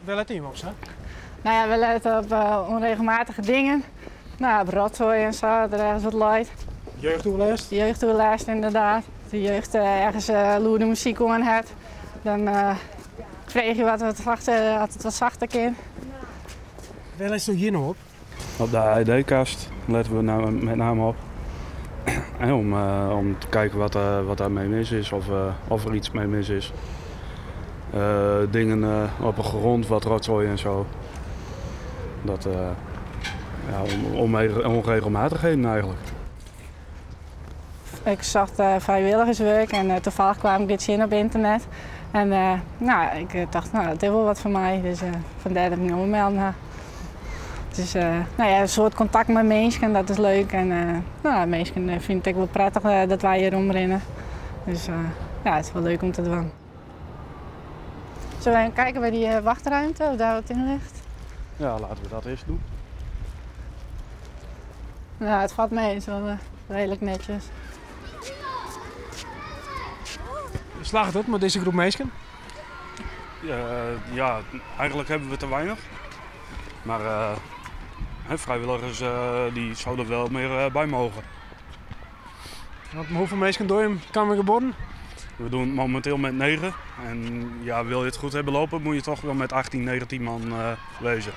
Wêr lette jim op sa? No ja, we lette op ûnregelmatige dingen. No, op rotsoai en sa, dat der ergens wat leit. Jeugdoerlêst? Jeugdoerlêst, ynderdaad. As de jeugd ergens lûde muzyk oan hat, dan freegje we oft it wat sachter kin. Wêr letsto hjir no op? Op de AED-kast letten we met name op. Om, om te kijken wat, wat daarmee mis is of, of er iets mee mis is. Dingen op de grond, wat rotzooi en zo. Dat, ja, onregelmatigheden eigenlijk. Ik socht frijwilligerswurk en tafallich kaam ik dit tsjin op ynternet. En no, ik tocht, no, dat is wol wat foar my. Dus fandêr dat ik my oanmelden ha. It is no ja, in soad kontakt mei minsken, dat is leuk. En no, minsken fine it ek wol prettich dat wy hjir omrinne. Dus ja, it is wol leuk om te dwaan. Zullen we even kijken bij die wachtruimte, of daar wat in ligt? Ja, laten we dat eerst doen. Nou, it falt mei, it is wol reedlik netsjes. Slagget it mei dizze groep minsken? Ja, eigenlijk hebben we te weinig. Maar vrijwilligers die zouden wel meer bij mogen. Want hoeveel minsken dogge jim Camminghabuorren? We doen het momenteel met 9. En ja, wil je het goed hebben lopen, moet je toch wel met 18, 19 man wezen.